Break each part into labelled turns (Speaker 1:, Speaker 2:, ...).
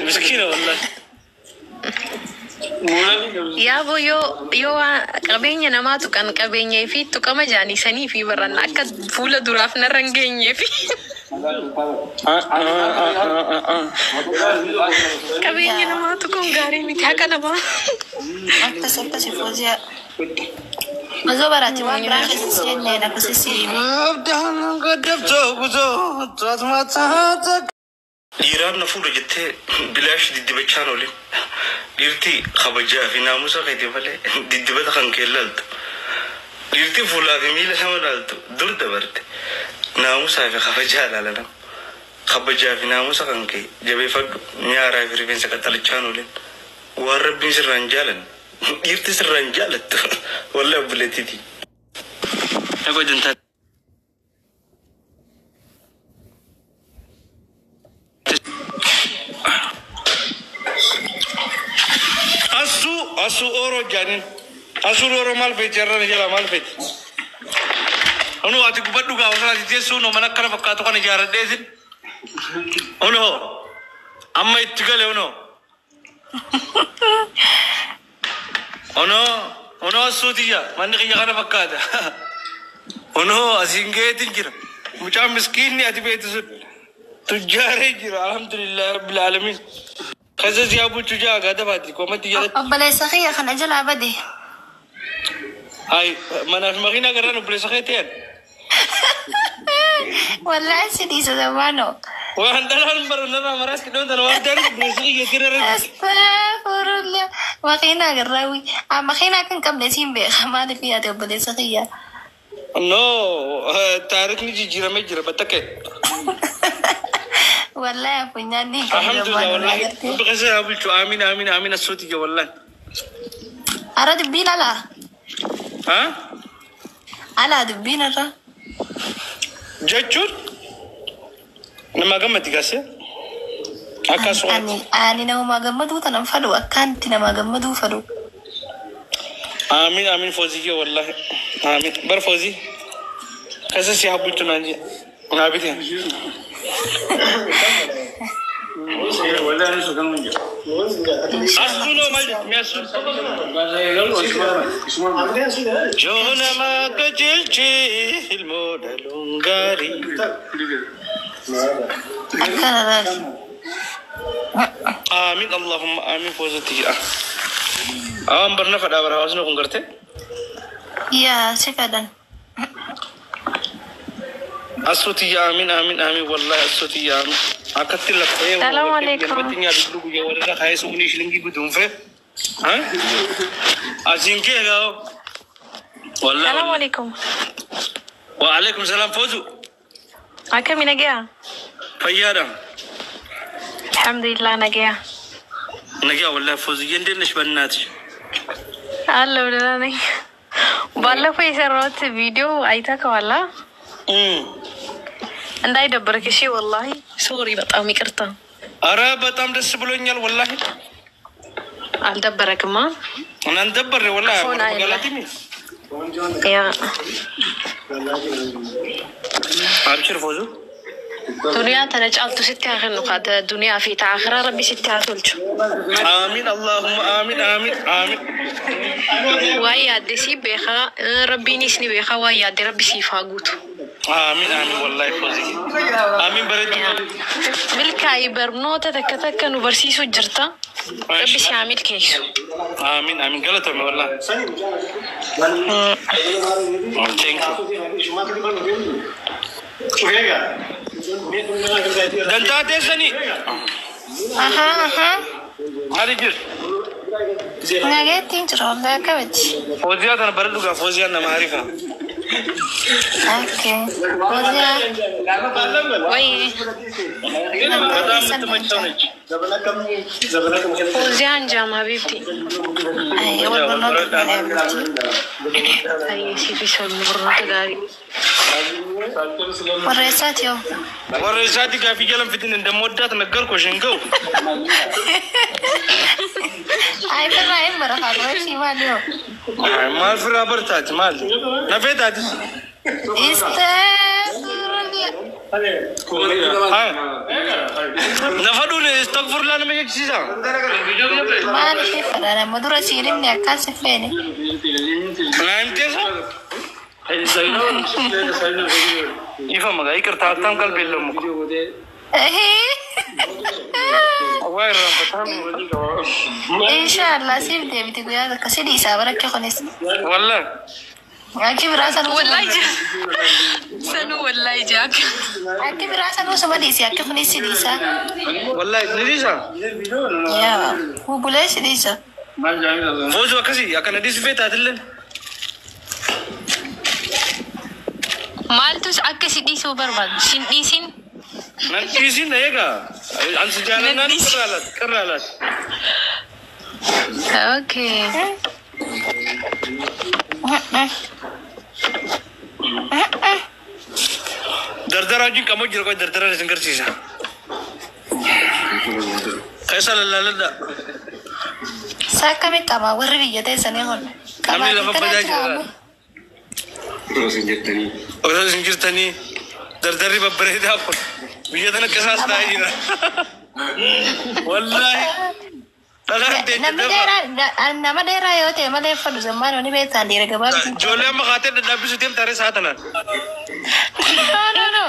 Speaker 1: Miskiina wallahi.
Speaker 2: Yaaboo yoo qabeenya namaa tuqan qabeenya fi tuqama jaanisanii fi baran akka fuula duraaf narra hin geenyee fi qabeenya namaa tuquun gaarii miti haqa namaa.
Speaker 3: Akkas akkasi Fooziyaa. Osoo baraate waan biraa keessa seenneen akkasi si himi.
Speaker 1: Dhiiraan na fuudha jettee bilaash diddibachaan oolin. Dhiirti kabajaa fi naamusa keetii malee diddibata kan kee laaltu. Dhiirti fuulaa fi miila sama laaltu dur dabarte. Naamusaa fi kabajaa laala nama. Kabajaa fi naamusa kan kee jabeeffadhu nyaaraa fi rifeensa qaxxalichaan oolin. Waan rabbiin sirraan jaalan dhiirti sirraan jaalattu wallahi obboleettiiti. Dhagoo jantaa.
Speaker 4: Asu oro janin. Asu oro maal feeti jarrana jala maal feeti. Onu ati gubadhu gaa osoo ati teessuu no mana akkana fakkaatu kana ijaaradheetin. Ono amma itti gale ono. Ono ono asuutiyya manni kiyya kana fakkaata. Ono asiin geetin jira. Mucaan miskiinni ati beektu sun tujjaaree jira alhamdulillah rabbil alamin. Keessa siyaa bulchu jaa gaa dafaati koomatti jalatti.
Speaker 3: Obboleessa kiyya kana jalaa bade.
Speaker 4: Hai manaaf makiinaa garaan obboleessa kee ta'an.
Speaker 3: Wallaahi si dhiisa zamaanoo.
Speaker 4: Waan dhalaan bara narraa maraatti dhoon tana waan ta'an obboleessa kiyya tira irratti.
Speaker 3: Astaghfirullah. Makiinaa garraawi. Makiinaa kan qabne siin beeka maaliif yaade obboleessa kiyya.
Speaker 4: No taarikni jijjiiramee jira battakke.
Speaker 3: Wallaahi afunyaan ni qabne
Speaker 4: Alhamdulillah
Speaker 3: zamaanoo
Speaker 4: wallahi.
Speaker 3: agartee.
Speaker 4: Rabbi keessa haa bulchu amiin amiin amiin asuuti jee wallahi.
Speaker 3: Ara dubbiin alaa.
Speaker 4: Ha?
Speaker 3: Alaa dubbiin irra.
Speaker 4: Jechuun nama gammadi gaasee akkasuma.
Speaker 3: Ani namumaa gammaduu tanan fadhu akkaanti namaa gammaduu fadhu.
Speaker 4: Amiin amiin foozii wallahi. Amiin bar foozii. Keessa si haa bulchu naan jee. Naa bitee. Asuu noo maal jetti asuu. Yoo nama qajeelchee ilmoo dhaluun gaarii.
Speaker 3: Akkana laali.
Speaker 4: Amiin Allahumma amiin foozatti jedha. Awaan barna fadhaa bara hawaasni kun gartee.
Speaker 3: Yaa si fedhan.
Speaker 4: Asuuti yaa amiin amiin amiin wallahi asuuti yaa amiin. Akkatti laftee
Speaker 2: Salaamu alaikum.
Speaker 4: galmatti nyaatu guyyaa walirra kaayee suunii shilingii guduunfee. Asiin kee gaa.
Speaker 2: Salaamu
Speaker 4: Wallahi.
Speaker 2: alaikum.
Speaker 4: Wa alaikum salaam foozu.
Speaker 2: Akkami nagayaa?
Speaker 4: Fayyaadha.
Speaker 2: Alhamdulillah nagayaa.
Speaker 4: Nagaa wallahi foozu እንዴት ነሽ? በእናትሽ
Speaker 2: አለሁ ደህና ነኝ። ባለፈው የሰራሁት ቪዲዮ አይተኸዋል? እንዳይደብርክ እሺ። ወላሂ sorry፣ በጣም ይቅርታ።
Speaker 4: አረ በጣም ደስ ብሎኛል ወላሂ።
Speaker 2: አልደበረክማ?
Speaker 4: እናንደበር ወላሂ
Speaker 2: ፎን አይደለ።
Speaker 4: ገላቲሚ
Speaker 2: ያ
Speaker 4: አብሽር ፎዙ።
Speaker 2: ዱንያ tana caaltu sitti haa kennu kaa duniyaa fi ta akhiraa rabbi sitti haa tolchu.
Speaker 4: Amiin Allahumma amiin amiin amiin.
Speaker 2: Waan yaadde sii beekaa rabbiinis ni beekaa waan yaadde rabbi siif haa guutu.
Speaker 4: Amiin amiin wallahi foozi. Amiin bareedu.
Speaker 2: Milkaa'ii barnoota takka takka nu barsiisuu jirta. Rabbi si haa milkeessu.
Speaker 4: Amiin amiin galatoomi wallahi. Thank you. Dantaa teessanii
Speaker 3: Ahaa ahaa.
Speaker 4: maali jirtu?
Speaker 3: Nageettiin jira wallahi akkamitti.
Speaker 4: Fooziyaa tana bareedu gaa fooziyaan nama hariifa.
Speaker 3: Okay. Fooziyaa.
Speaker 2: Way
Speaker 4: በጣም የምትመቸው ነች።
Speaker 2: Fooziyaan jaam habiibti.
Speaker 3: Ay wal barnoota gaarii bulti.
Speaker 2: Ay siifis barnoota gaarii.
Speaker 3: Warra eessaati yoo?
Speaker 4: Warra isaati gaafii jalan fitin እንደምወዳት ነገርኩሽ። እንገው
Speaker 3: Ay firraa hin bara haa ishii maali yoo?
Speaker 4: maal firaa bartaati maal nafeetaatis
Speaker 3: Istaghfirullah.
Speaker 4: Nafaduun istagfurlaa nama jechisiisa.
Speaker 3: Maaliif fedhan amma dura siin himne akkas hin feene.
Speaker 4: Naa himteessa? Ifa magaa iqirtaa attam qalbeellamu. Waa irraanfataa.
Speaker 3: Inshaallah siif deebiti guyyaa takka si dhiisaa barakke kunis.
Speaker 4: Wallah.
Speaker 3: Akki biraa sanuu
Speaker 2: Wallahi sanuu wallahi jaak.
Speaker 3: Akki biraa sanuu suma dhiisi akki kunis si dhiisaa.
Speaker 4: Wallahi ni dhiisa.
Speaker 3: Yaa bubulee si dhiisa.
Speaker 4: Foozu akkasii akkana dhiisu feetaatillee.
Speaker 2: Maaltus akka si dhiisuu barbaadu? Sin dhiisin?
Speaker 4: Nan dhiisin na eegaa. Ansi jaalannaan qirraa laat qirraa laat.
Speaker 2: Okay.
Speaker 4: Dardara wajjin qamoo jira qoy dardaraan isin garsiisa. Keessa lallaaladha.
Speaker 3: Saa akkamitti qabaa warri biyya teessanii kun?
Speaker 4: Namni lafa badaa jira. Osoo isin jirtanii dardarri babbareedaa kun biyya tana qisaas ta'ee jira. Wallaahi. Dhalaan teenya
Speaker 3: Namni
Speaker 4: dafa.
Speaker 3: Dheeraa nama dheeraa yoo ta'e malee fadhu zammaan oni beektaan dhiira gabaabduu.
Speaker 4: Ijoollee amma kaatee dhadhaabbisu deemta taree sa'a tanaan.
Speaker 3: No, no, no.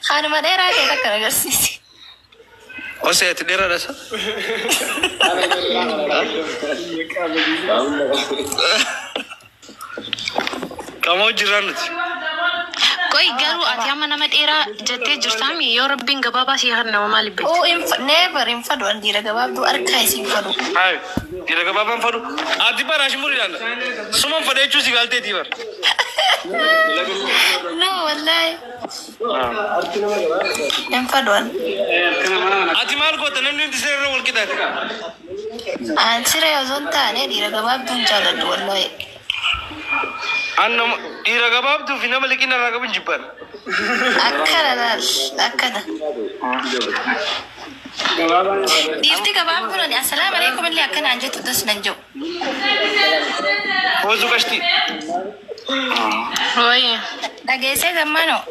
Speaker 3: Kanuma dheeraa ta'e takka agarsiisi.
Speaker 4: Osee ati dheeraadha sa? Qamoo jirraa nuti.
Speaker 2: Qoy garuu ati amma nama dheeraa jettee jirtaami yoo rabbiin gabaabaa si haa nama maaliif beekta?
Speaker 3: Oo, never hin fadhu an dhiira gabaabduu harkaa isin fadhu.
Speaker 4: Hayi dhiira gabaabaan fadhu. Ati bara ashmuriidhaan suman fadha jechuu si galteetii bara.
Speaker 3: No, wallahi. Hin fadhu an.
Speaker 4: Ati maal goota namni hundi seera irra wal qixaate?
Speaker 3: An siree osoo hin taane dhiira gabaabduu hin jaaladhu wallahi.
Speaker 4: An nama dhiira gabaabduu fi nama liqina irraa qabu hin jibban.
Speaker 3: Akkana laal akkana. Dhiirti gabaabduun ani assalaamu alaikum illee akkanaan jettu tas nan jedhu.
Speaker 4: Foozuu qashtii.
Speaker 2: Wayye.
Speaker 3: Dhageessee zammaanoo.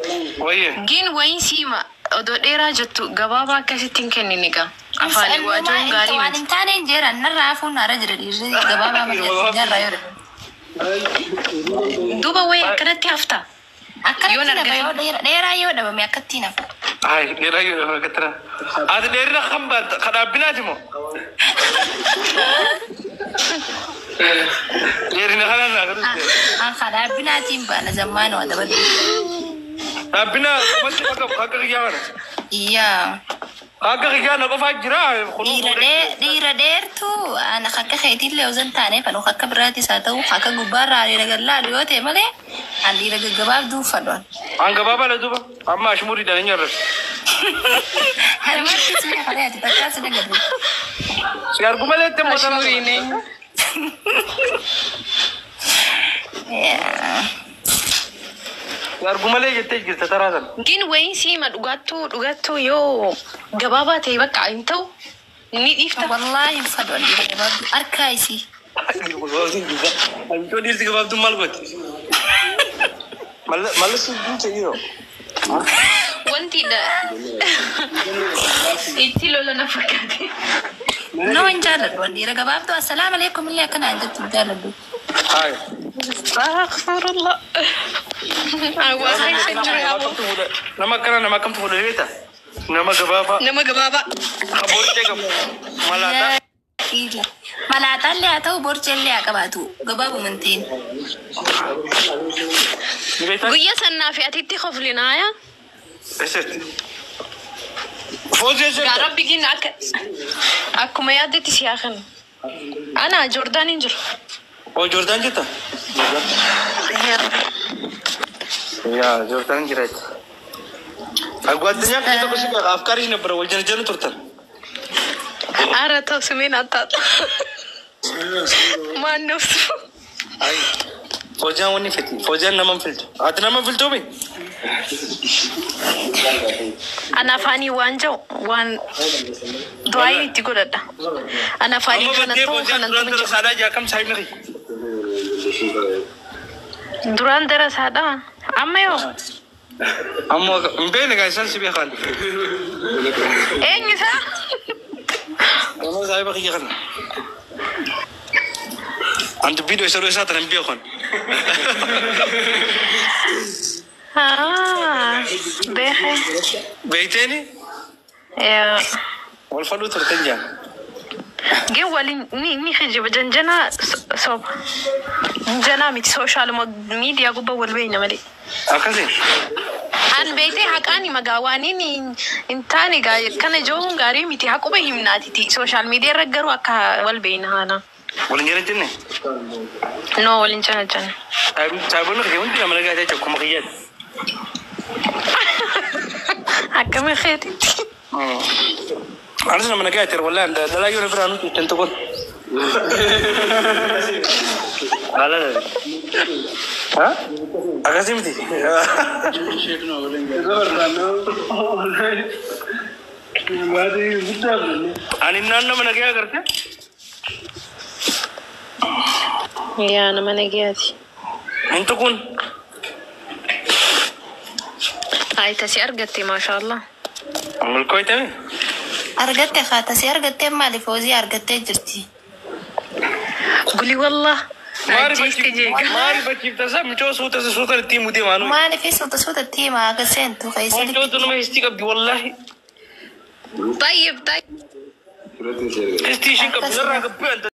Speaker 4: Wayye.
Speaker 2: Gin wayin siima odoo dheeraa jettu gabaabaa akkasitti hin kennine gaa. Afaanii waajuun gaarii
Speaker 3: Waan
Speaker 2: miti.
Speaker 3: hin taane hin jeeran narraa hafuun naara jira dhiirri gabaabaa malee jarraa yoo dhabe.
Speaker 2: Duuba wayi akkanatti hafta.
Speaker 3: Akkanatti
Speaker 2: Yoon
Speaker 3: nafa
Speaker 2: argate.
Speaker 3: yoo dheeraa yoo dhabame akkatti nafa.
Speaker 4: Hayi dheeraa yoo dhabe akkatti na. Ati dheerina kan baanta kan dhaabbinaati moo? Dheerina kanaan naa galu.
Speaker 3: An kadhaabbinaatiin baana zammaanoo adabadhu.
Speaker 4: Dhaabbina qofatti bakka akka kiyyaa kana.
Speaker 3: Iyyaa.
Speaker 4: Akka kiyyaa na qofaa jira.
Speaker 3: Dhiira dheertuu ana akka keetiillee osoo hin taane fadhu akka biraatis haa ta'u akka gubbaarraa dhiira gallaalu yoo ta'e malee an dhiira gaggabaabduu fadhu.
Speaker 4: An gabaabaa duuba amma ashmuriidhaan hin nyaarras.
Speaker 3: Harmatti si hafe ati takkaa si dagatu.
Speaker 4: Si argu malee itti immoo sana.
Speaker 2: Ashmuriin eenyu?
Speaker 4: Si argu malee jettee jirta taraa sana.
Speaker 2: Gin wayin siima dhugaattuu dhugaattuu yoo gabaabaa ta'e bakka hin ta'u ni dhiifta.
Speaker 3: Wallaahi hin fadhu an dhiira gabaabduu harkaa isii.
Speaker 4: Amichoo dhiirti gabaabduun maal gooti? Mallas duucha yeroo.
Speaker 2: Wanti itti lola na fakkaate.
Speaker 3: No hin jaalladhu an dhiira gabaabduu assalaamu alaikum illee akkanaan jettu hin jaalladhu.
Speaker 4: Hayi.
Speaker 2: Astaghfirullah. Waa keessa jiru yaa
Speaker 4: Nama akkana nama akkamtu fuudhee beekta? Nama gabaabaa.
Speaker 2: Nama gabaabaa.
Speaker 4: Ka borcee qabu. Malaataa.
Speaker 3: Malaataallee haa ta'u borceellee haa qabaatu gabaabuma hin ta'in.
Speaker 4: Ni beektaa?
Speaker 2: Guyyaa sannaa fi atitti koflinaaya.
Speaker 4: Eessatti? Foozii
Speaker 2: Gaa
Speaker 4: eessatti?
Speaker 2: rabbi gin akka akkuma yaaddetti si haa kennu. Ana Joordaan hin jiru.
Speaker 4: Oo Joordaan jirta? Yaa Joordaan jira jechuudha. ጓደኛ kiyya tokko si beeka afkaaris ነበረ wal jala jala turtan.
Speaker 2: ኧረ ተው ስሜን አታጥራ። ማነው እሱ?
Speaker 4: Ay, Fooziyaan wanni fiti. Fooziyaan nama hin filtu. Ati nama hin filtuu mi?
Speaker 2: Ana afaanii waan jiru waan du'aa itti godhadha. Ana afaanii
Speaker 4: Amma
Speaker 2: kanan
Speaker 4: baddee
Speaker 2: ta'u
Speaker 4: Fooziyaan
Speaker 2: kanan
Speaker 4: duraan
Speaker 2: ta'u
Speaker 4: dara saadaa jaa kam saayimni kiyya?
Speaker 2: Duraan darasaadha. Amma yoo
Speaker 4: Ammoo hin beekne gaa isaan si beekan.
Speaker 2: Eenyu isaa?
Speaker 4: Nama saahiba kiyya kana. An dubbii dho'isa dho'isaa tana hin beekan.
Speaker 2: Haa beekee.
Speaker 4: Beeyteeni
Speaker 2: Yaa.
Speaker 4: wal fadhuu turtan jaan.
Speaker 2: Gin waliin ni kijiba janjanaa soba. Janjanaa miti sooshaal miidiyaa gubbaa wal beeyna malee.
Speaker 4: Akkasi.
Speaker 2: An beeytee haqaan hima gaa waan inni hin taane gaa kana joohuun gaarii miti haquma himnaatiti sooshaal miidiyaa irra garuu akka wal beeyna haala.
Speaker 4: Wal hin jala jenne.
Speaker 2: No waliin jala janna.
Speaker 4: Saahiboonni kiyya hundi nama nagaa jechuudha akkuma kiyyaati.
Speaker 2: Akkama keetitti.
Speaker 4: Anis nama nagaa jechuudha wallahi dhalaa yoo biraan nuti ittiin tuqun. Haala ha? Akkasii miti. Ani naan nama nagaa agarte.
Speaker 2: Yaa nama nagayaati.
Speaker 4: Hin tuqun.
Speaker 2: Ay tasii argatte maashaallah.
Speaker 4: Milkooytami.
Speaker 3: Argatte haa tasii argattee maaliif hojii argattee jirti?
Speaker 2: Guli wallah. Ajjeeste jeega.
Speaker 4: Maali bachiifta isaa micoo suuta suuta ittiin mudee maanu.
Speaker 3: Maaliif suuta suuta itti himaa akka seentu keessa
Speaker 4: Mucoo tunuma histii qabdi wallahi.
Speaker 2: Tayyib tayyib.
Speaker 4: Histii ishiin qabdi narraa gabbee.